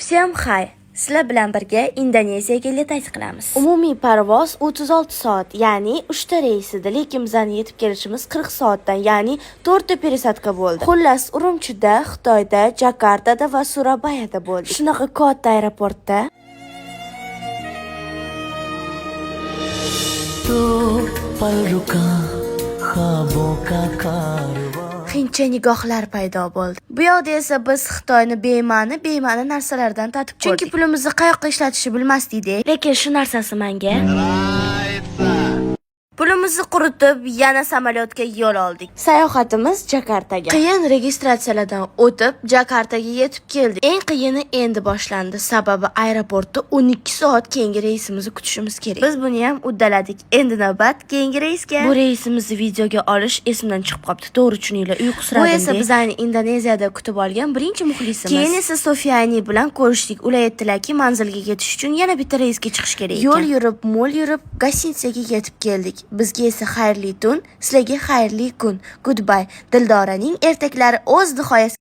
Всем hi! Sizlar bilan birga Indoneziyaga летать qilamiz. Umumiy parvoz 36 soat, ya'ni 3 ta reys edi, lekin bizani yetib kelishimiz 40 soatdan, ya'ni 4 ta пересадка bo'ldi. Xullas, Urumchida, Xitoyda, Jakartada va Surabayada bo'ldik. Shunaqa katta aeroportda. तो पल रुका ख्वाबों का कारवां। Hindcha nigohlar paydo bo'ldi. Bu yoqda esa biz Xitoyni bema'ni bema'ni narsalardan tatib ko'rdik. Chunki pulimizni qayoqqa ishlatishni bilmasdik-da. Lekin shu narsasi menga. Pulimizni quritib, yana samolyotga yo'l oldik. Sayohatimiz Jakartaga. Qiyin registratsiyalardan o'tib, Jakartaga yetib keldik. Eng qiyini endi boshlandi. Sababi aeroportda 12 soat keyingi reysimizni kutishimiz kerak. Biz buni ham uddaladik. Endi navbat keyingi reysga. Bu reysimizni videoga olish esimdan chiqib qolibdi. To'g'ri tushuninglar, uyqusiradim. Bu esa bizani Indoneziyada kutib olgan birinchi muxlisimiz. Keyin esa Sofiyani bilan ko'rishdik. Ular aytdilarki, manzilga yetish uchun yana bitta reysga chiqish kerak ekan. Yo'l yurib, mo'l yurib, гостиница ga yetib keldik. Bizga esa xayrli tun, sizlarga xayrli kun. Goodbye. Dildoraning ertaklari o'z nihoyasiga.